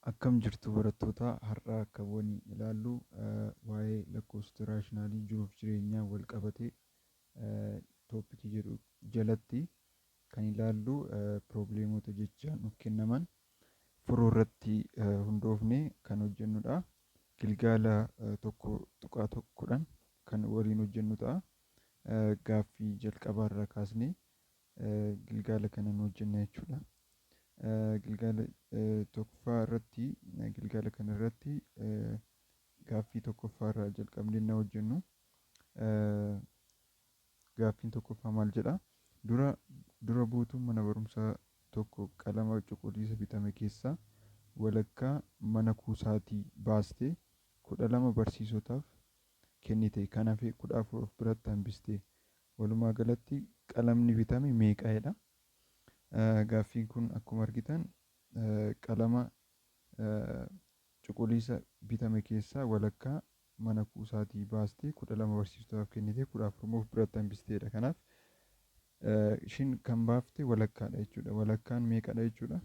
Akkam jirtu barattoota? Har'a akka waliin ilaallu waa'ee lakkoofsota raashinaalii jiruuf jireenyaan wal qabate topicii jedhu jalatti kan ilaallu probleemota jechaan nuuf kennaman furuu irratti hundoofne kan hojjennudha. Gilgaala 1.1 kan waliin hojjennu ta'a. Gaaffii jalqabaarraa kaasnee gilgaala kana nu hojjenna jechuudha. Gilgaala tokkoffaa irratti, gilgaala kana irratti gaaffii tokkoffaa irraa jalqabnee na hojjennu. Gaaffiin tokkoffaa maal jedha? Dura buutuun mana barumsaa tokko qalama cuquliisa bitame keessaa walakkaa mana kuusaatii baastee 12 barsiisotaaf kennite. Kan hafe 14 of biratti hambiste. Walumaa galatti qalamni bitame meeqa jedha. Gaaffiin kun akkuma argitan qalama cuquliisa bitame keessaa walakkaa mana kuusaatii baastee 12 barsiistotaaf kennite, 14 immoo of biratti hambisteedha. Kanaaf ishiin kan baafte walakkaadha jechuudha. Walakkaan meeqadha jechuudha?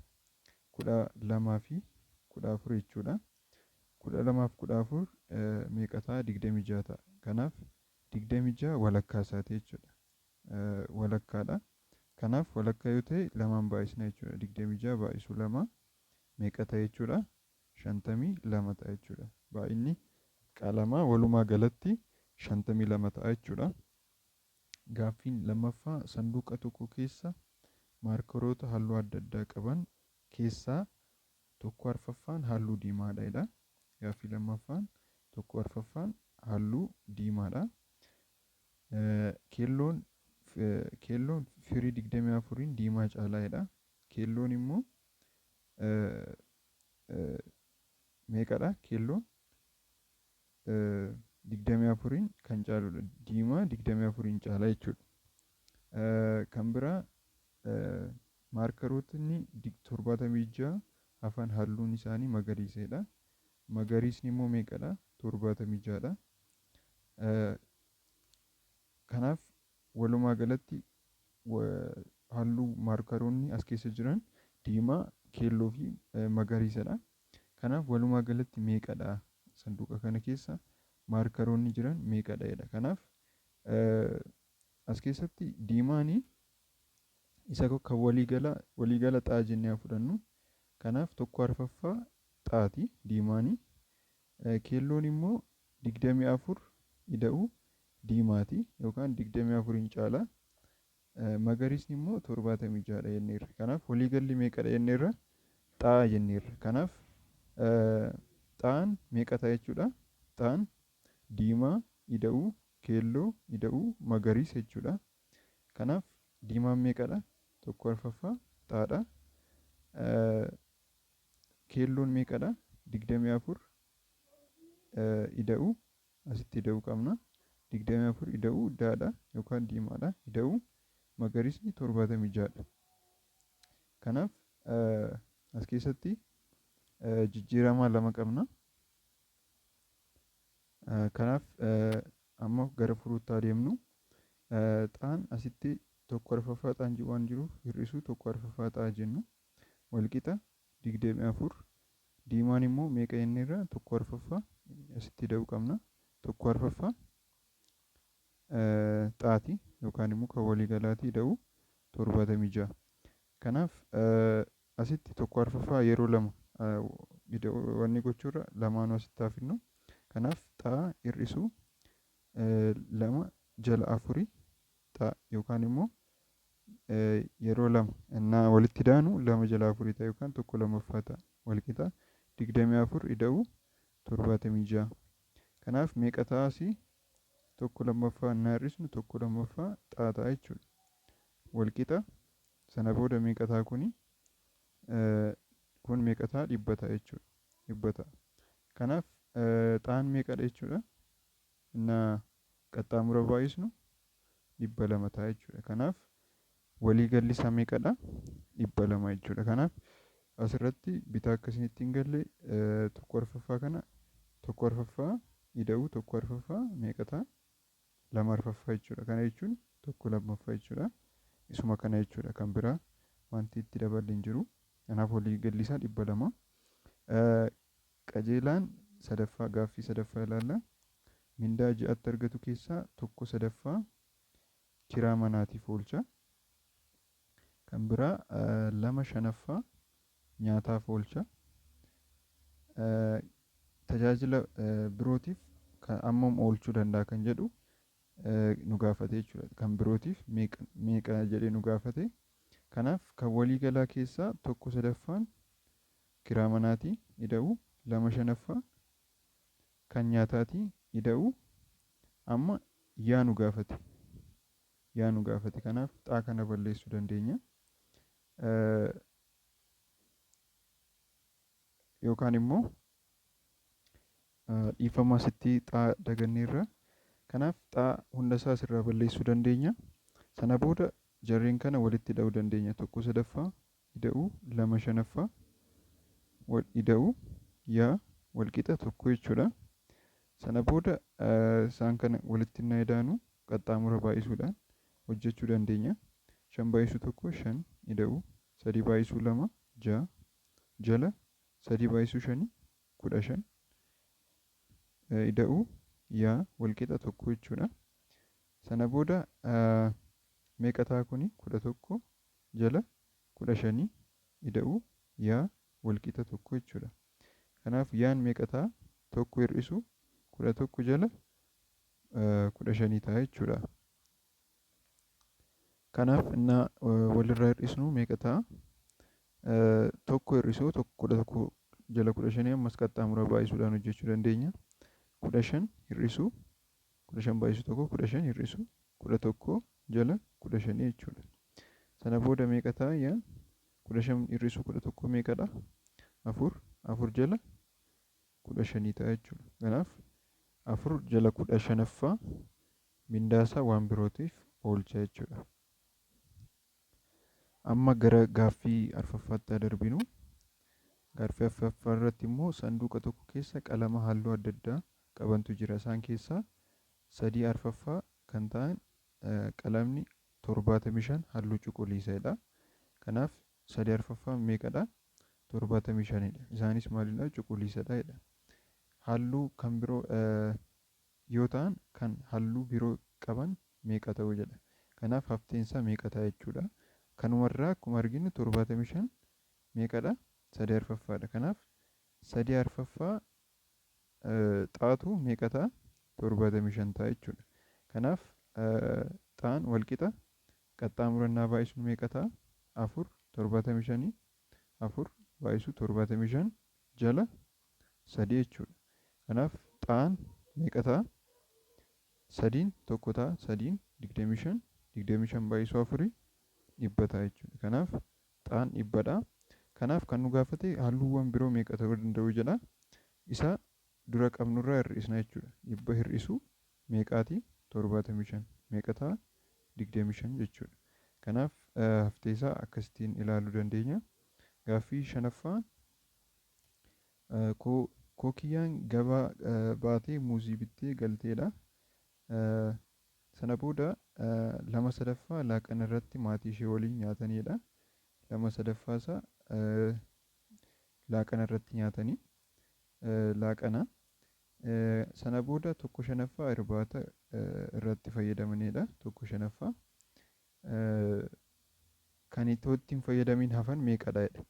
12 fi 14 jechuudha. 12 fi 14 meeqa ta'a? 26 ta'a. Kanaaf 26 walakkaa isaati jechuudha. Walakkaadha. Kanaaf walakkaa yoo ta'e lamaan baay'isna jechuudha. 26 baay'isuu 2 meeqa ta'a jechuudha? 52 ta'a jechuudha. Baay'inni qalamaa walumaa galatti 52 ta'a jechuudha. Gaaffiin lammaffaa, sanduuqa tokko keessa maarkaroota halluu adda addaa qaban keessaa tokko arfaffaan halluu diimaadha jedha. Gaaffii lammaffaan tokko arfaffaan halluu diimaadha. Keelloon firii 24n diimaa caalaa jedha. Keelloon immoo meeqadha? Keelloon 24n kan caaludha. Diimaa 24n caala jechuudha. Kan biraa maarkarootni 76 hafan halluun isaanii magariisadha. Magariisni immoo meeqadha? 76dha. Kanaaf walumaa galatti halluu maarkaroonni as keessa jiran diimaa, keelloo fi magariisadha. Kanaaf walumaa galatti meeqadha? Sanduuqa kana keessa maarkaroonni jiran meeqadha jedha. Kanaaf as keessatti diimaani isa kan waliigala xaa jennee haa fudhannu. Kanaaf tokko arfaffaa xaati diimaani. Keelloon immoo 24 ida'uu diimaati yookaan 24n caala. Magariisni immoo 76 dha jenneerra. Kanaaf waliigalli meeqadha jenneerra? Xaa jenneerra. Kanaaf xaan meeqa ta'a jechuudha? Xaan diimaa ida'uu keelloo ida'uu magariisa jechuudha. Kanaaf diimaan meeqadha? Tokko arfaffaa xaadha. Keelloon meeqadha? 24 ida'uu, asitti ida'uu qabna. 24 ida'uu daadha yookaan diimaadha. Ida'uu magariisni 76dha. Kanaaf as keessatti jijjiiramaa lama qabna. Kanaaf amma gara furuutti adeemnu. Xaan asitti tokko arfaffaa xaan waan jiruuf hir'isuu tokko arfaffaa xaa jennu walqixa 24. Diimaan immoo meeqa jenneerra? Tokko arfaffaa asitti ida'uu qabna. Tokko arfaffaa xaati yookaan immoo kan waliigalaati ida'uu 76. Kanaaf asitti tokko arfaffaa yeroo lama wanni gochuurra lamaanuu asitti haa fidnu. Kanaaf xaa hir'isuu lama jala afurii xaa yookaan immoo yeroo lama innaa walitti daanu lama jala afurii ta'a yookaan tokko lammaffaa ta'a, walqixa 24 ida'uu 76. Kanaaf meeqa ta'a asii? Tokko lammaffaa innaa hir'isnu tokko lammaffaa xaa ta'a jechuudha. Walqixa sana booda meeqa ta'a kuni? Kun meeqa ta'a? 100 ta'a jechuudha. 100 ta'a. Kanaaf xaan meeqadha jechuudha? Innaa qaxxaamura baay'isnu 200 ta'a jechuudha. Kanaaf waliigalli isaa meeqadha? 200 jechuudha. Kanaaf asirratti bitaa akka isinitti hin galle, tokko arfaffaa kana tokko arfaffaa ida'uu tokko arfaffaa meeqa ta'a? Lama arfaffaa jechuudha. Kana jechuun tokko lammaffaa jechuudha. Isuma kana jechuudha. Kan biraa wanti itti daballe hin jiru. Kanaaf waliigalli isaa 200. Qajeelaan sadaffaa gaaffii sadaffaa ilaalla. Mindaa ji'atti argatu keessaa 1/3 kiraa manaatiif oolcha. Kan biraa 2/5 nyaataaf oolcha. Tajaajila birootiif kan ammam oolchuu danda'a kan jedhu nu gaafate jechuudha. Kan birootiif meeqa jedhee nu gaafate. Kanaaf kan waliigalaa keessaa 1/3 kiraa manaatii ida'u 2/5 kan nyaataatii ida'u amma yaa nu gaafate. Yaa nu gaafate. Kanaaf xaa kana balleessuu dandeenya. Yookaan immoo dhiifama asitti xaa daganneerra. Kanaaf xaa hundasaa asirraa balleessuu dandeenya. Sana booda jarreen kana walitti hidhuu dandeenya. 1/3 ida'uu 2/5 ida'uu yaa walqixa 1 jechuudha. Sana booda isaan kana walitti innaa idaanu qaxxaamura baay'isuudhaan hojjechuu dandeenya. 5 baay'isuu 1 5 ida'uu 3 baay'isuu 2 6 jala 3 baay'isuu 5 15 ida'uu yaa walqixa 1 jechuudha. Sana booda meeqa ta'a kuni 11 jala 15 ida'uu yaa walqixa 1 jechuudha. Kanaaf yaan meeqa ta'a 1 hir'isu 11 jala 15 ta'a jechuudha. Kanaaf innaa walirraa hir'isnu meeqa ta'a? 1 hir'isuu 11 jala 15 ammas qaxxaamura baay'isuudhaan hojjechuu dandeenya. 15 hir'isuu 15 baay'isuu 1 15 hir'isuu 11 jala 15 jechuudha. Sana booda meeqa ta'a yaa 15 hir'isuu 11 meeqadha? 4 4 jala 15 ta'a jechuudha. Kanaaf 4 jala 15ffaa mindaasaa waan birootiif oolcha jechuudha. Amma gara gaaffii arfaffaatti darbinu. Gaaffii arfaffaa irratti immoo sanduuqa tokko keessa qalama halluu adda addaa qabantu jira. Isaan keessaa 3/4 kan ta'an qalamni 75 halluu cuquliisadha. Kanaaf 3/4 meeqadha? 75dha. Isaanis maalidha? Cuquliisadha jedha. Halluu kan biroo yoo ta'an kan halluu biroo qaban meeqa ta'u jedha. Kanaaf hafteensaa meeqa ta'a jechuudha. Kanumarraa akkuma arginu 75 meeqadha? 3/4dha. Kanaaf 3/4 xaatu meeqa ta'a? 75 ta'a jechuudha. Kanaaf xaan walqixa qaxxaamurannaa baay'isuun meeqa ta'a? 4 75 4 baay'isuu 75 jala 3 jechuudha. Kanaaf xaan meeqa ta'a? 3 1 ta'a. 3 25 25 baay'isuu 4 100 ta'a jechuudha. Kanaaf xaan 100dha. Kanaaf kan nu gaafate halluuwwan biroo meeqa ta'uu danda'u jedha. Isa dura qabnurraa hir'isna jechuudha. 100 hir'isuu meeqaati? 75 meeqa ta'a? 25 jechuudha. Kanaaf haftee isaa akkasittiin ilaaluu dandeenya. Gaaffii shanaffaan kookiyyaan gabaa baatee muuzii bittee galteedha. Sana booda 2/3 laaqana irratti maatii ishee waliin nyaatanidha. 2/3 isaa laaqana irratti nyaatanii laaqana. Sana booda 1/5 irbaata irratti fayyadamanidha. 1/5 kan itoo itti hin fayyadamiin hafan meeqadha jedha.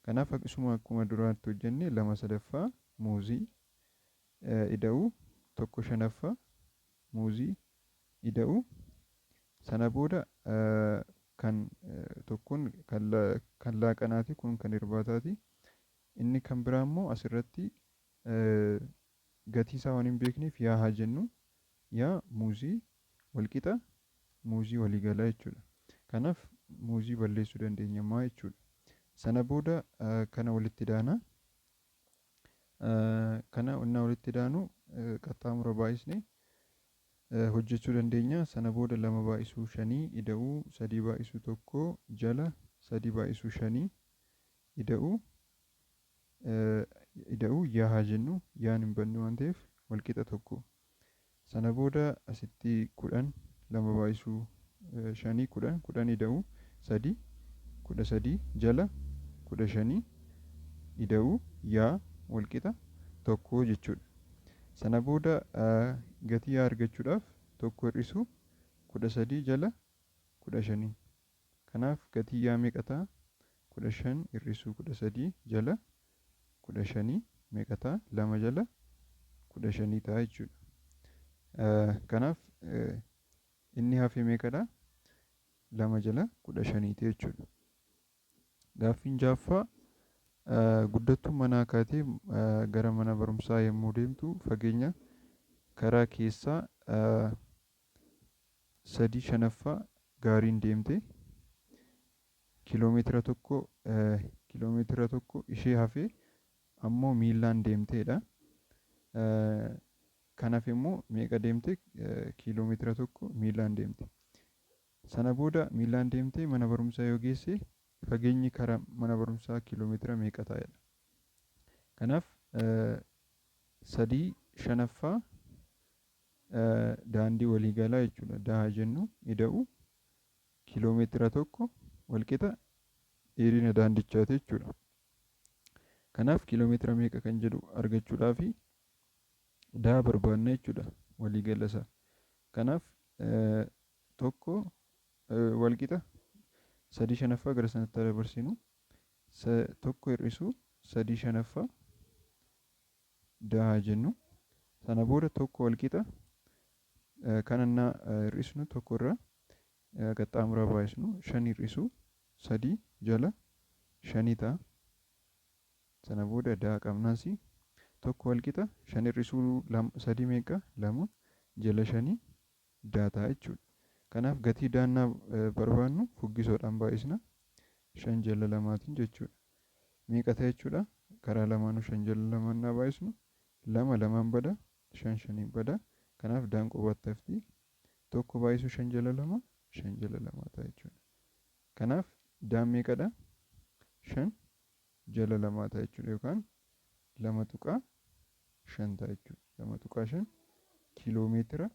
Kanaaf akkasuma akkuma duraatti hojjenne 2/3 muuzii ida'uu 1/5 muuzii ida'uu sana booda kan tokkoon kan laaqanaati kun kan irbaataati. Inni kan biraa immoo asirratti gatii isaa waan hin beekneef yaa haa jennu yaa muuzii walqixa muuzii waliigalaa jechuudha. Kanaaf muuzii balleessuu dandeenya ammaa jechuudha. Sana booda kana walitti daana. Kana innaa walitti daanu qaxxaamura baay'isne hojjechuu dandeenya. Sana booda 2 baay'isuu 5 ida'uu 3 baay'isuu 1 jala 3 baay'isuu 5 ida'uu ida'uu yaa haa jennu yaan hin banne waan ta'eef walqixa 1. Sana booda asitti 10 2 baay'isuu 5 10 10 ida'uu 3 13 jala 15 ida'uu yaa walqixa 1 jechuudha. Sana booda gatii yaa argachuudhaaf 1 hir'isuu 13 jala 15. Kanaaf gatii yaa meeqa ta'a? 15 hir'isuu 13 jala 15 meeqa ta'a? 2 jala 15 ta'a jechuudha. Kanaaf inni hafe meeqadha? 2 jala 15ti jechuudha. Gaaffiin ja'affaa, guddattuun manaa kaatee gara mana barumsaa yommuu deemtu fageenya karaa keessaa 3/5 gaariin deemte, kiiloomeetira 1 ishee hafe ammoo miillaan deemteedha. Kan hafe immoo meeqa deemte? Kiiloomeetira 1 miillaan deemte. Sana booda miillaan deemtee mana barumsaa yoo geesse, fageenyi karaa mana barumsaa kiiloomeetira meeqa ta'edha? Kanaaf 3/5 daandii waliigalaa jechuudha. Daa jennu ida'u kiiloomeetira 1 walqixa dheerina daandichaati jechuudha. Kanaaf kiiloomeetira meeqa kan jedhu argachuudhaaf daa barbaanna jechuudha, waliigala isaa. Kanaaf 1 walqixa 3/5 gara sanatti dabarsinu, 1 hir'isuu 3/5 daa jennu. Sana booda 1 walqixa kanannaa hir'isnu, 1 irraa qaxxaamuraa baay'isnu, 5 hir'isuu 3 jala 5 ta'a. Sana booda daa qabnaas, 1 walqixa 5 hir'isuu 3 meeqa? 2 jala 5 daa ta'a jechuudha. Kanaaf gatii daannaa barbaannu fuggisoodhaan baay'isna, 5 jala 2tiin jechuudha. Meeqa ta'a jechuudha? Karaa lamaanuu 5 jala 2n naa baay'isnu, 2 2n bada, 5 5n bada. Kanaaf daan qobaatti hafti. 1 baay'isuu 5 jala 2, 5 jala 2 ta'a jechuudha. Kanaaf daan meeqadha? 5 jala 2 ta'a jechuudha, yookaan 2.5 ta'a jechuudha. 2.5 kiiloomeetira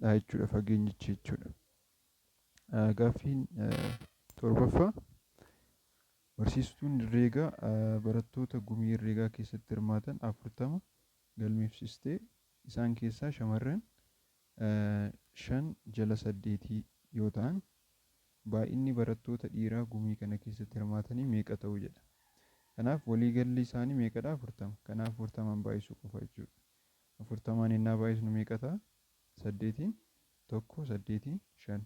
dha jechuudha fageenyichi jechuudha. Gaaffiin torbaffaa, barsiistuun herreegaa barattoota gumii herreegaa keessatti hirmaatan 40 galmeessistee, isaan keessaa shamarran 5/8 yoo ta'an, baay'inni barattoota dhiiraa gumii kana keessatti hirmaatanii meeqa ta'u jedha. Kanaaf waliigalli isaanii meeqadha? 40. Kanaaf 40n baay'isuu qofa jechuudha. 40n innaa baay'isnu meeqa ta'a? Saddeetiin 1, 8n 5.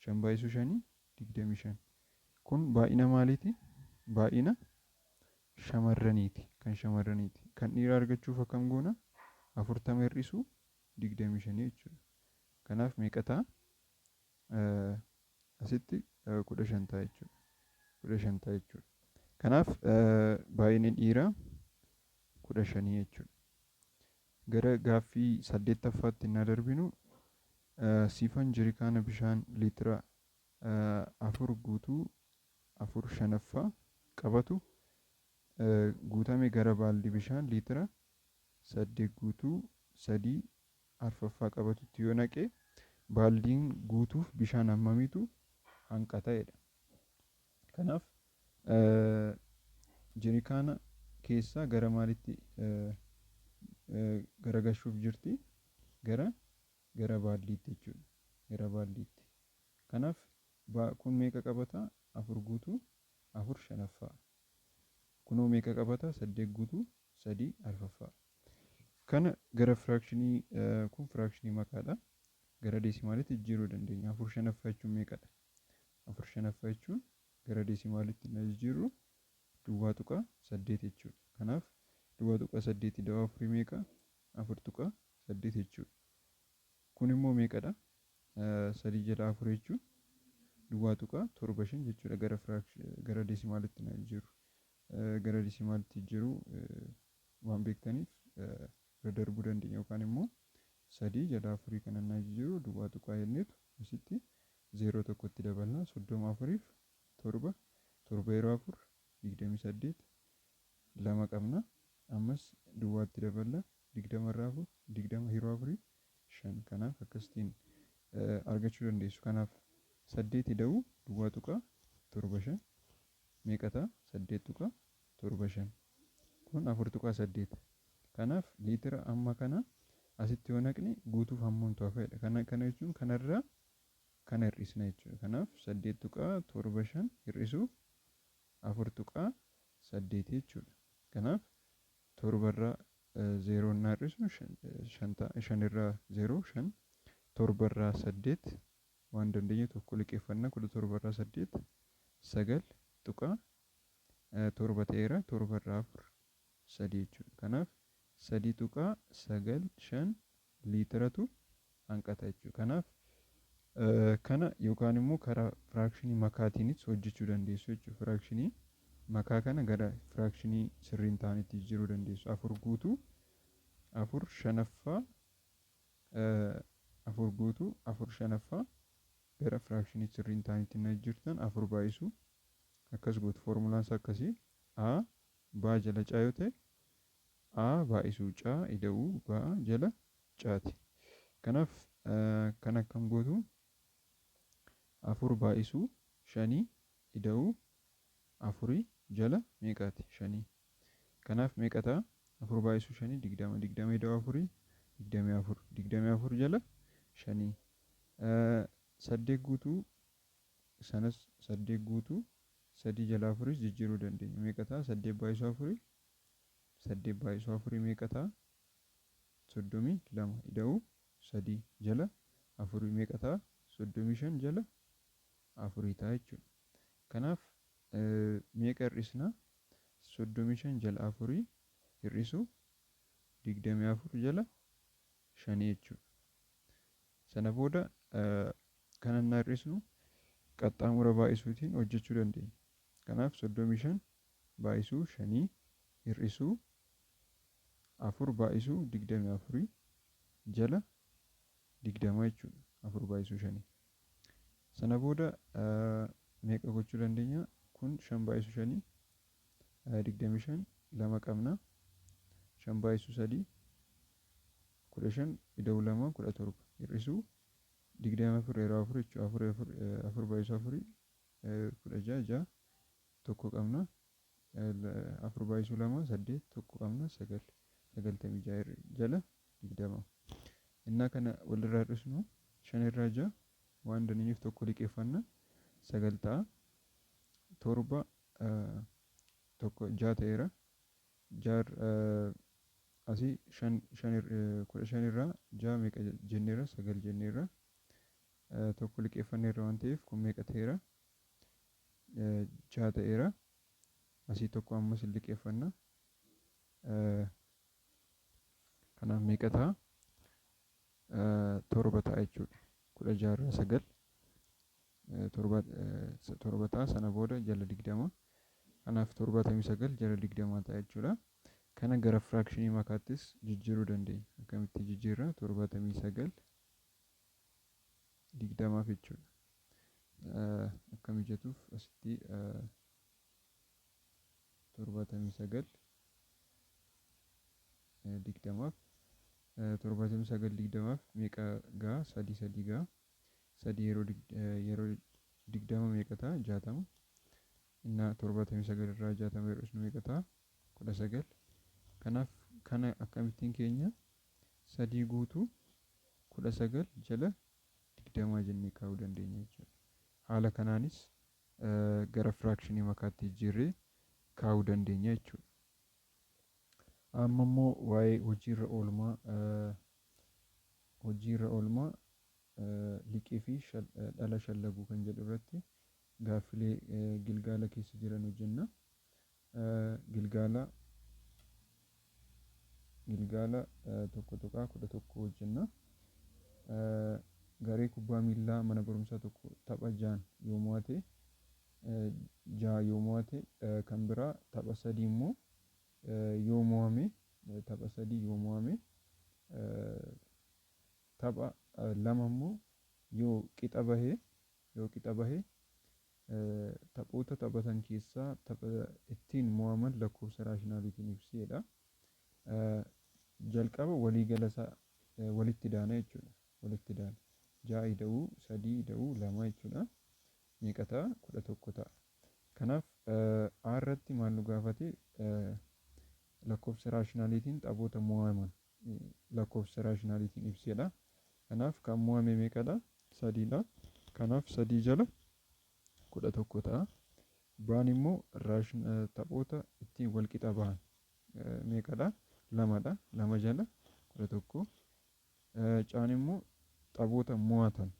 5 baay'isuu 5 25. Kun baay'ina maaliiti? Baay'ina shamarraniiti. Kan shamarraniiti. Kan dhiiraa argachuuf akkam goona? 40 hir'isuu 25 jechuudha. Kanaaf meeqa ta'a? Asitti 15 ta'a jechuudha. 15 ta'a jechuudha. Kanaaf baay'inni dhiiraa 15 jechuudha. Gara gaaffii saddeettaffaatti innaa darbinu, Siifan jirikaana bishaan liitira 4 guutuu 4/5 qabatu guutame gara baaldii bishaan liitira 8 guutuu 3/4 qabatutti yoo naqe, baaldiin guutuuf bishaan hammamiitu hanqata jedha. Kanaaf jirikaana keessaa gara maalitti garagalchuuf jirti? Gara baaldiitti jechuudha. Gara baaldiitti. Kanaaf kun meeqa qabata? 4 guutuu 4/5. Kunoo meeqa qabata? 8 guutuu 3/4. Kana gara firaakshinii, kun firaakshinii makaadha. Gara deesimaalitti jijjiiruu dandeenya. 4/5 jechuun meeqadha? 4/5 jechuun gara deesimaalitti na jijjiirru 0.8 jechuudha. Kanaaf 0.8 ida'uu afurii meeqa? 4.8 jechuudha. Kun immoo meeqadha? 3/4 jechuun 0.75 jechuudha, gara deesimaalitti na jijjiirru. Gara deesimaalitti jijjiiruu waan beektaniif irra darbuu dandeenya, yookaan immoo 3/4 kana na jijjiiru duwwaa tuqaa jenneetu asitti zeeroo tokkotti dabalna. 30 afuriif 7, 7 yeroo 4 28, 2 qabna, ammas duwwaatti daballa, 20 irraa 4, 20 yeroo 4 5. Kanaaf akkasitiin argachuu dandeessu. Kanaaf 8 ida'uu 0.75 meeqa ta'a? 8. 75. Kun 4.8. Kanaaf liitira amma kana asitti yoo naqne guutuuf hammamtu hafeedha. Kana jechuun kanarraa kana hir'isna jechuudha. Kanaaf 8.75 hir'isuu 4.8 jechuudha. Kanaaf torbarraa zeeroo innaa hir'isnu shan ta'a. Shanirraa zeeroo shan, torbarraa saddeet waan dandeenyu tokko liqeeffanna, 17rraa saddeet 9.7 ta'eera, torbarraa afur sadii jechuudha. Kanaaf 3.95 liitiratu hanqata jechuudha. Kanaaf kana yookaan immoo karaa firaakshinii makaatiinis hojjechuu dandeessu jechuudha. Firaakshinii makaa kana gara firaakshinii sirrii hin taanetti jijjiiruu dandeessu. Afur guutuu afur shanaffaa, afur guutuu afur shanaffaa gara firaakshinii sirrii hin taanetti na jijjiirtan, afur baay'isuu akkas gootu. Foormulaan isaa akkasii: A B jala C yoo ta'e, A baay'isuu C ida'uu B jala C'ti. Kanaaf kan akkam gootu? Afur baay'isuu shanii ida'uu afurii jala meeqaati? Shanii. Kanaaf meeqa ta'a? Afur baay'isuu shanii 20, 20 ida'uu afurii 24, 24 jala shanii. Saddeet guutuu sanas saddeet guutuu sadii jala afuris jijjiiruu dandeenya. Meeqa ta'a? Saddeet baay'isuu afurii, saddeet baay'isuu afurii meeqa ta'a? 32 ida'uu sadii jala afurii meeqa ta'a? 35 jala afurii ta'a jechuudha. Kanaaf meeqa hir'isna? 35 jala afurii hir'isuu 24 jala shanii jechuudha. Sana booda kan innaa hir'isnu qaxxaamura baay'isuutiin hojjechuu dandeenya. Kanaaf 35 baay'isuu shanii hir'isuu afur baay'isuu 24 jala 20 jechuudha. Afur baay'isuu shanii. Sana booda meeqa gochuu dandeenya? Kun shan baay'isuu shanii 25, lama qabna. Shan baay'isuu sadii 15, ida'uu lama 17, hir'isuu 24 yeroo afur jechuudha. Afur afur, afur baay'isuu afurii 16, ja'a, tokko qabna. Afur baay'isuu lama saddeet, tokko qabna, sagal, 96 jala 20. Innaa kana walirraa hir'isnu shan irraa ja'a waan dandeenyuuf tokko liqeeffanna, sagal ta'a. Torba tokko ja'a ta'eera. Ja'a asii shan shan, 15 irraa ja'a meeqa jenneerra? Sagal jenneerra. Tokko liqeeffanneerra waan ta'eef kun meeqa ta'eera? Ja'a ta'eera. Asii tokko ammas liqeeffanna. Kanaaf meeqa ta'a? Torba ta'a jechuudha. 16 irraa sagal torba, torba ta'a. Sana booda jala 20. Kanaaf 79 jala 20 ta'a jechuudha. Kana gara firaakshinii makaattis jijjiiruu dandeenya. Akkamitti jijjiirra? 79 20f jechuudha. Akka mijatuuf asitti 79 20f, 79 20f meeqa ga'a? Sadii sadii ga'a. Sadii yeroo 20 meeqa ta'a? 60. Innaa 79 irraa 60 hir'isnu meeqa ta'a? 19. Kanaaf kana akkamittiin keenya? Sadii guutuu 19 jala 20 jennee kaa'uu dandeenya jechuudha. Haala kanaanis gara firaakshinii makaatti jijjiirree kaa'uu dandeenya jechuudha. Amma immoo waa'ee hojiirra oolmaa liqii fi dhala shallaguu kan jedhu irratti gaaffilee gilgaala keessa jiran hojjenna. Gilgaala 1.11 hojjenna. Garee kubbaa miillaa mana barumsaa tokko tapha ja'an yoo mo'ate, ja'a yoo mo'ate, kan biraa tapha sadii immoo yoo mo'ame, tapha sadii yoo mo'ame, tapha lama immoo yoo qixa bahee, taphoota taphatan keessaa tapha ittiin mo'aman lakkoofsa raashinaaliitiin ibseedha. Jalqaba waliigala isaa walitti daana jechuudha. Walitti daana. Ja'a ida'uu sadii ida'uu lama jechuudha. Meeqa ta'a? 11 ta'a. Kanaaf A irratti maal nu gaafate? Lakkoofsa raashinaaliitiin taphoota mo'aman lakkoofsa raashinaaliitiin ibsedha. Kanaaf kan mo'ame meeqadha? Sadiidha. Kanaaf sadii jala 11 ta'a. Baan immoo taphoota ittiin walqixa bahan meeqadha? Lamadha. Lama jala 11. Caan immoo taphoota mo'atan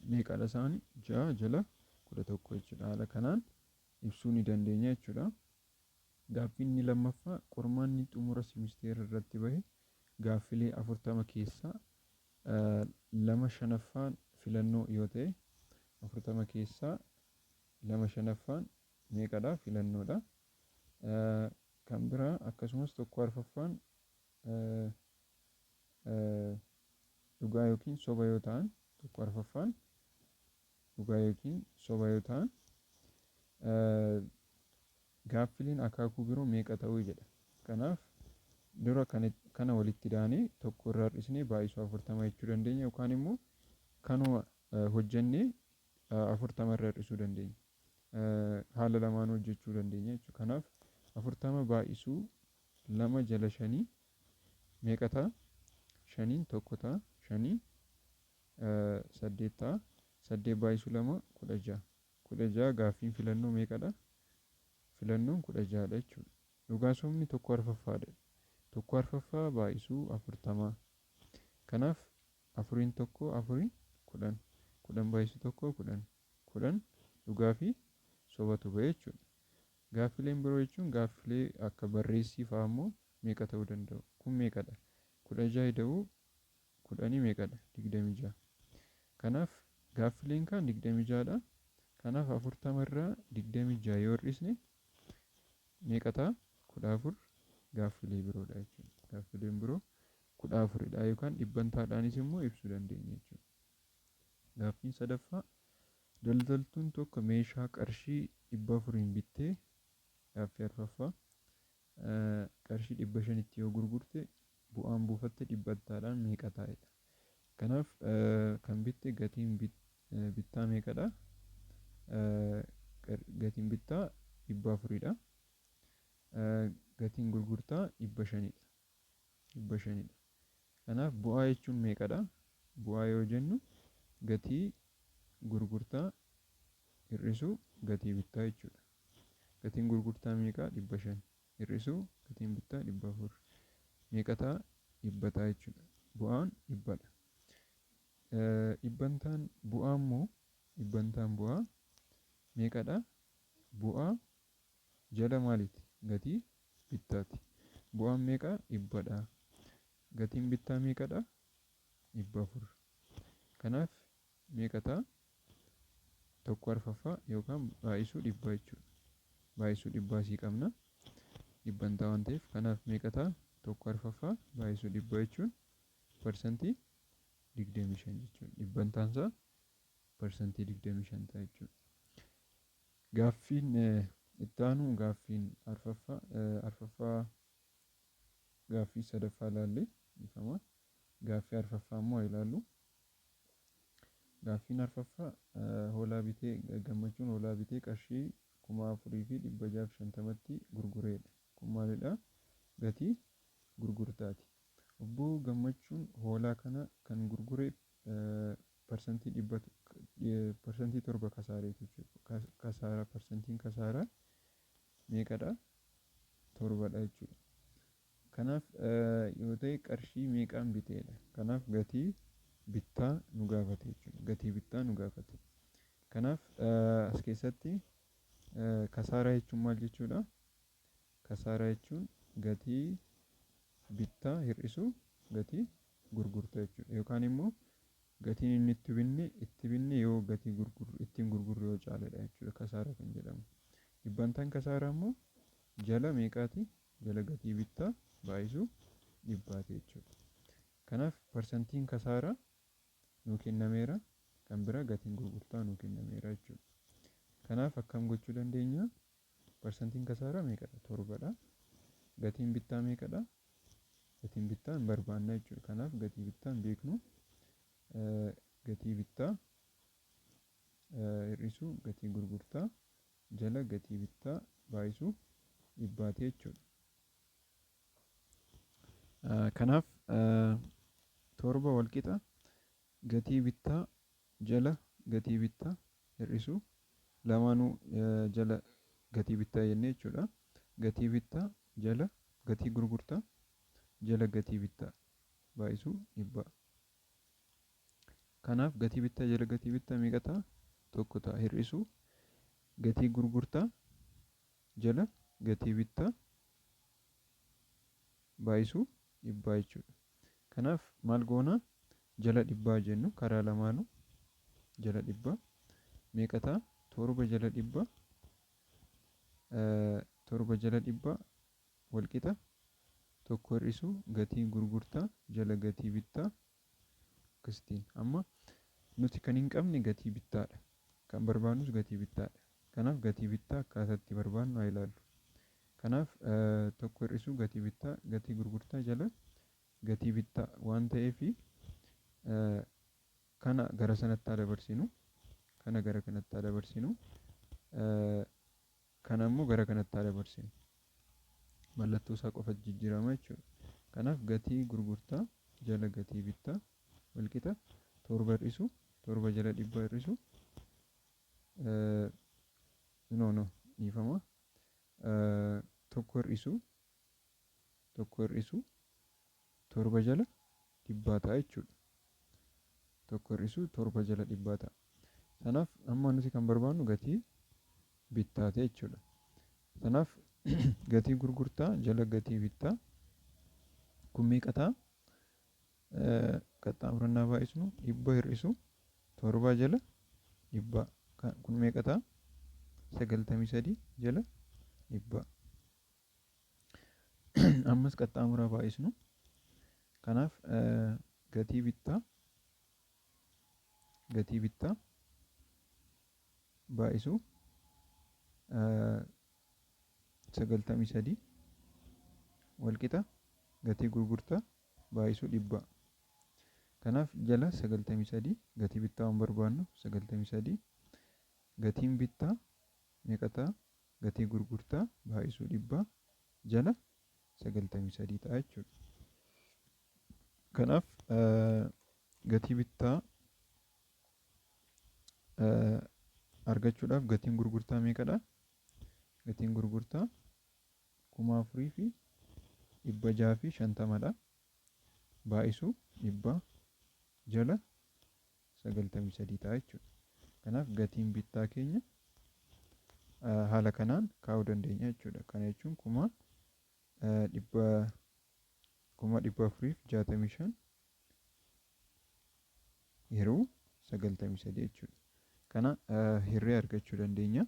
meeqadha isaani? 6 jala 11 jechuudha. Haala kanaan ibsuu ni dandeenya jechuudha. Gaaffiin inni lammaffaa qormaanni xumura simisteera irratti bahe gaaffilee 40 keessaa lama shanaffaan filannoo yoo ta'e, 40 keessaa lama shanaffaan meeqadha? Filannoodha. Kan biraa akkasumas tokko arfaffaan dhugaa yookiin soba yoo ta'an, tokko arfaffaan dhugaa yookiin soba yoo ta'an, gaaffileen akaakuu biroo meeqa ta'uu jedha. Kanaaf dura kana walitti daanee tokko irraa hir'isnee baay'isuu 40 jechuu dandeenya yookaan immoo kanuma hojjennee 40 irraa hir'isuu dandeenya. Haala lamaan hojjechuu dandeenya jechuudha. Kanaaf 40 baay'isuu lama jala shanii meeqa ta'a? Shaniin tokko ta'a. Shaniin saddeet ta'a. Saddeet baay'isuu lama 16. 16 gaaffiin filannoo meeqadha? Filannoon 16dha jechuudha. Dhugaa sobni tokko arfaffaadha. Tokko arfaffaa baay'isuu 40. Kanaaf afuriin tokko afuriin 10. 10 baay'isuu tokko 10. 10 dhugaa fi sobatu ba'e jechuudha. Gaaffileen biroo jechuun gaaffilee akka barreessii fa'aa immoo meeqa ta'uu danda'u? Kun meeqadha? 16 ida'uu kudhanii meeqadha? 26. Kanaaf gaaffileen kaan 26dha. Kanaaf 40 irraa 26 yoo hir'isne meeqa ta'a? 14 gaaffilee biroodha jechuudha. Gaaffileen biroo 14dha yookaan dhibbantaadhaanis immoo ibsuu dandeenya jechuudha. Gaaffiin sadaffaa daldaltuun tokko meeshaa qarshii 400n bittee, gaaffii arfaffaa, qarshii 500tti yoo gurgurte bu'aan buufatte dhibbantaadhaan meeqa ta'edha. Kanaaf kan bitte gatiin bittaa meeqadha? Gatiin bittaa 400dha. Gatiin gurgurtaa 500dha. 500dha. Kanaaf bu'aa jechuun meeqadha? Bu'aa yoo jennu gatii gurgurtaa hir'isuu gatii bittaa jechuudha. Gatiin gurgurtaa meeqa? 500 hir'isuu gatiin bittaa 400 meeqa ta'a? 100 ta'a jechuudha. Bu'aan dhibbadha. Dhibbantaan bu'aa immoo, dhibbantaan bu'aa meeqadha? Bu'aa jala maaliiti? Gatii bittaati. Bu'aan meeqa? Dhibbadha. Gatiin bittaa meeqadha? 400. Kanaaf meeqa ta'a? Tokko arfaffaa yookaan baay'isuu dhibbaa jechuudha. Baay'isuu dhibbaa asii qabna. Dhibbantaa waan ta'eef kanaaf meeqa ta'a? Tokko arfaffaa baay'isuu dhibbaa jechuun parsantii 25 jechuudha. Dhibbantaan isaa parsantii 25 ta'a jechuudha. Gaaffiin itti aanu gaaffiin arfaffaa arfaffaa gaaffii sadaffaa ilaalle, dhiifama. Gaaffii arfaffaa immoo haa ilaallu. Gaaffiin arfaffaa hoolaa bitee, Gammachuun hoolaa bitee qarshii 4650tti gurgureedha. Kun maalidha? Gatii gurgurtaati. Obbo Gammachuun hoolaa kana kan gurgure parsantii dhibba parsantii torba kasaareetu jechuudha. Kasaaraa parsantiin kasaaraa meeqadha? Torbadha jechuudha. Kanaaf yoo ta'e qarshii meeqaan biteedha? Kanaaf gatii bittaa nu gaafate jechuudha. Gatii bittaa nu gaafate. Kanaaf as keessatti kasaaraa jechuun maal jechuudha? Kasaaraa jechuun gatii bittaa hir'isuu gatii gurgurtaa jechuudha. Yookaan immoo gatiin inni itti binne yoo gatii ittiin gurgurru yoo caaledha jechuudha kasaaraa kan jedhamu. Dhibbantaan kasaaraa immoo jala meeqaati? Jala gatii bittaa baay'isuu dhibbaati jechuudha. Kanaaf parsantiin kasaaraa nuu kennameera. Kan biraa gatiin gurgurtaa nuu kennameera jechuudha. Kanaaf akkam gochuu dandeenya? Parsantiin kasaaraa meeqadha? Torbadha. Gatiin bittaa meeqadha? Gatiin bittaa hin barbaanna jechuudha. Kanaaf gatii bittaa hin beeknu. Gatii bittaa hir'isuu gatii gurgurtaa jala gatii bittaa baay'isuu dhibbaati jechuudha. Kanaaf 7 walqixa gatii bittaa jala gatii bittaa hir'isuu lamaanuu jala gatii bittaa jennee jechuudha. Gatii bittaa jala gatii gurgurtaa jala gatii bittaa baay'isuu dhibbaa. Kanaaf gatii bittaa jala gatii bittaa meeqa ta'a? 1 ta'a. Hir'isuu gatii gurgurtaa jala gatii bittaa baay'isuu dhibbaa jechuudha. Kanaaf maal goona? Jala dhibbaa jennu karaa lamaanuu jala dhibbaa meeqa ta'a? 7 jala dhibba 7 jala dhibba walqixa 1 hir'isuu gatii gurgurtaa jala gatii bittaa akkasitiin. Amma nuti kan hin qabne gatii bittaadha. Kan barbaannus gatii bittaadha. Kanaaf gatii bittaa akkaataa itti barbaannu haa ilaallu. Kanaaf 1 hir'isuu gatii bittaa gatii gurgurtaa jala gatii bittaa waan ta'eef kana gara sanatti haa dabarsinu. Kana gara kanatti haa dabarsinu. Kana immoo gara kanatti haa dabarsinu. Mallattoo isaa qofa jijjiirama jechuudha. Kanaaf gatii gurgurtaa jala gatii bittaa walqixa 7 hir'isu 7 jala dhibba hir'isu, no, no, dhiifama, 1 hir'isu 1 hir'isu 7 jala dhibbaa ta'a jechuudha. 1 hir'isu 7 jala dhibbaa ta'a. Kanaaf amma nuti kan barbaannu gatii bittaati jechuudha. Kanaaf gatii gurgurtaa jala gatii bittaa kun meeqa ta'a? Qaxxaamurannaa baay'isnu dhibba hir'isu 7 jala dhibba kun meeqa ta'a? 93 jala dhibba. Ammas qaxxaamuraa baay'isnu. Kanaaf gatii bittaa baay'isu 93 walqixa gatii gurgurtaa baay'isuu dhibba. Kanaaf jala 93, gatii bittaa waan barbaannu 93, gatiin bittaa meeqa ta'a? Gatii gurgurtaa baay'isuu dhibba jala 93 ta'a jechuudha. Kanaaf gatii bittaa argachuudhaaf gatiin gurgurtaa meeqadha? Gatiin gurgurtaa 4650dha. Baay'isuu dhibba jala 93 ta'a jechuudha. Kanaaf gatiin bittaa keenya haala kanaan kaa'uu dandeenya jechuudha. Kana jechuun 465,000 yeroo 93 jechuudha. Kana hirree argachuu dandeenya.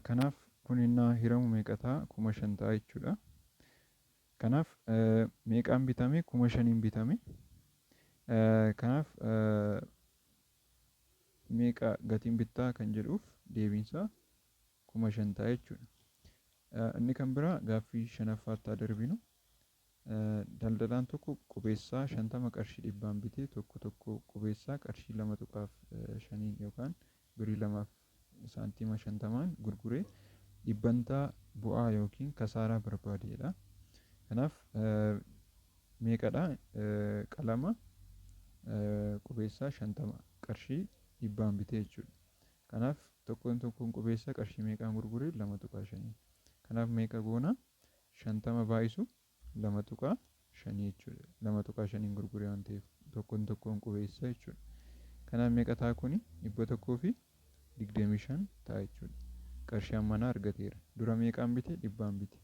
Kanaaf kun innaa hiramu meeqa ta'a? 5000 ta'a jechuudha. Kanaaf meeqaan bitame? 5000n bitame. Kanaaf meeqa gatiin bittaa kan jedhuuf deebiinsaa 5000 ta'a jechuudha. Inni kan biraa gaaffii shanaffaatti haa darbinu. Daldalaan tokko qubeessaa 50 qarshii dhibbaan bitee tokko tokko qubeessaa qarshii 2.5n yookaan birrii 2 fi saantima 50n gurguree dhibbantaa bu'aa yookiin kasaaraa barbaadeedha. Kanaaf meeqadha? Qalama qubeessaa 50 qarshii dhibbaan bitee jechuudha. Kanaaf tokkoon tokkoon qubeessaa qarshii meeqaan gurguree? 2.5n. Kanaaf meeqa goona? 50 baay'isu 2.5 jechuudha. 2.5n gurguree waan ta'eef tokkoon tokkoon qubeessaa jechuudha. Kanaaf meeqa ta'a kuni? 125 ta'a jechuudha. Qarshii hammanaa argateera. Dura meeqaan bite? Dhibbaan bite.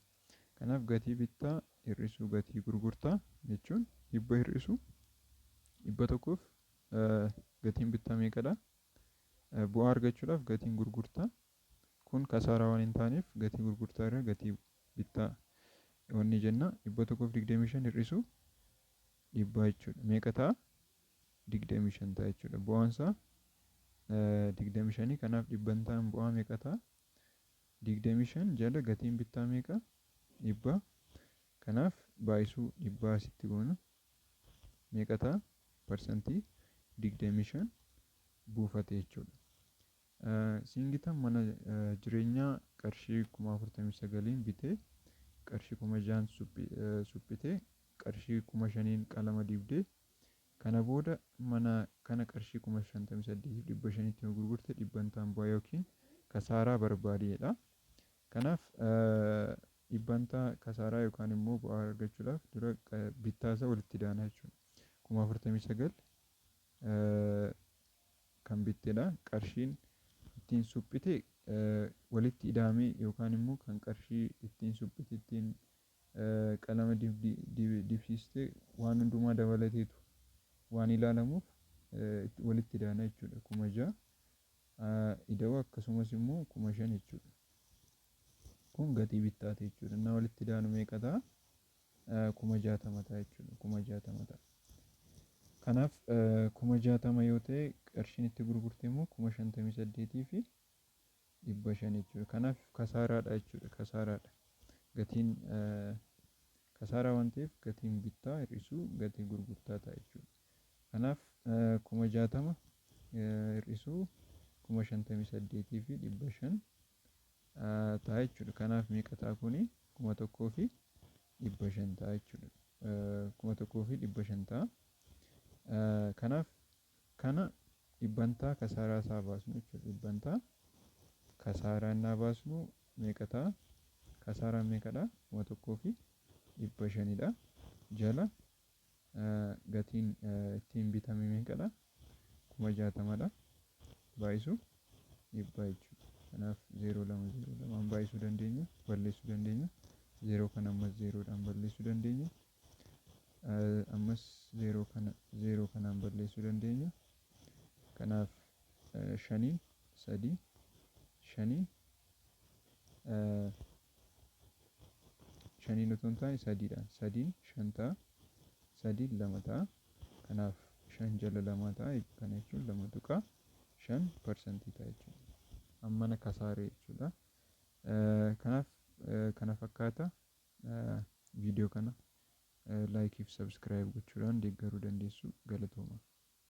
Kanaaf gatii bittaa hir'isuu gatii gurgurtaa jechuun dhibba hir'isuu dhibba tokkoof, gatiin bittaa meeqadha? Bu'aa argachuudhaaf gatiin gurgurtaa kun kasaaraa waan hin taaneef gatii gurgurtaa irra gatii bittaa wanni jenna, 125 hir'isuu dhibbaa jechuudha. Meeqa ta'a? 25 ta'a jechuudha. Bu'aan isaa 25. Kanaaf dhibbantaan bu'aa meeqa ta'a? 25 jala gatiin bittaa meeqa? Dhibba. Kanaaf baay'isuu dhibbaa asitti goona. Meeqa ta'a? 25% buufate jechuudha. Siingitan mana jireenyaa qarshii 49,000n bitee, qarshii 6,000n suphitee, qarshii 5,000n qalama dibdee, kana booda mana kana qarshii 58,500tti yoo gurgurte dhibbantaan bu'aa yookiin kasaaraa barbaadeedha. Kanaaf dhibbantaa kasaaraa yookaan immoo bu'aa argachuudhaaf dura bittaa isaa walitti daana jechuudha. 49,000 kan bittedha. Qarshiin ittiin suphite walitti ida'amee yookaan immoo kan qarshii ittiin suphite, ittiin qalama dibsiiste, waan hundumaa dabalateetu waan ilaalamuuf walitti idaana jechuudha. 6,000 ida'u akkasumas immoo 5,000 jechuudha. Kun gatii bittaati jechuudha. Inni walitti idaanu meeqa ta'a? 60,000 ta'a jechuudha. 60,000 ta'a. Kanaaf 60,000 yoo ta'e, qarshiin itti gurgurte immoo 58,500 jechuudha. Kanaaf kasaaraadha jechuudha. Kasaaraadha. Gatiin kasaaraa waan ta'eef gatiin bittaa hir'isuu gatii gurgurtaa ta'a jechuudha. Kanaaf 60,000 hir'isuu 58,500 ta'a jechuudha. Kanaaf meeqa ta'a kuni? 1,500 ta'a jechuudha. 1,500 ta'a. Kanaaf kana dhibbantaa kasaaraa isaa baasnu jechuudha. Dhibbantaa kasaaraa innaa baasnu meeqa ta'a? Kasaaraan meeqadha? 1,500dha. Jala gatiin ittiin bitame meeqadha? 60,000dha. Baay'isu dhibba jechuudha. Kanaaf zeeroo lama zeeroo lamaan baay'isuu dandeenya, balleessuu dandeenya. Zeeroo kana ammas zeeroodhaan balleessuu dandeenya. Ammas zeeroo kana zeeroo kanaan balleessuu dandeenya. Kanaaf shaniin sadii, shaniin, shaniin otoo hin taane sadiidhaan, sadiin shan ta'a, sadiin lama ta'a. Kanaaf shan jala lama ta'a. Kana jechuun 2.5% ta'a jechuudha. Ammana kasaaree jechuudha. Kanaaf kana fakkaata. Viidiyoo kana like fi subscribe gochuudhaan deeggaruu dandeessu. Galatooma.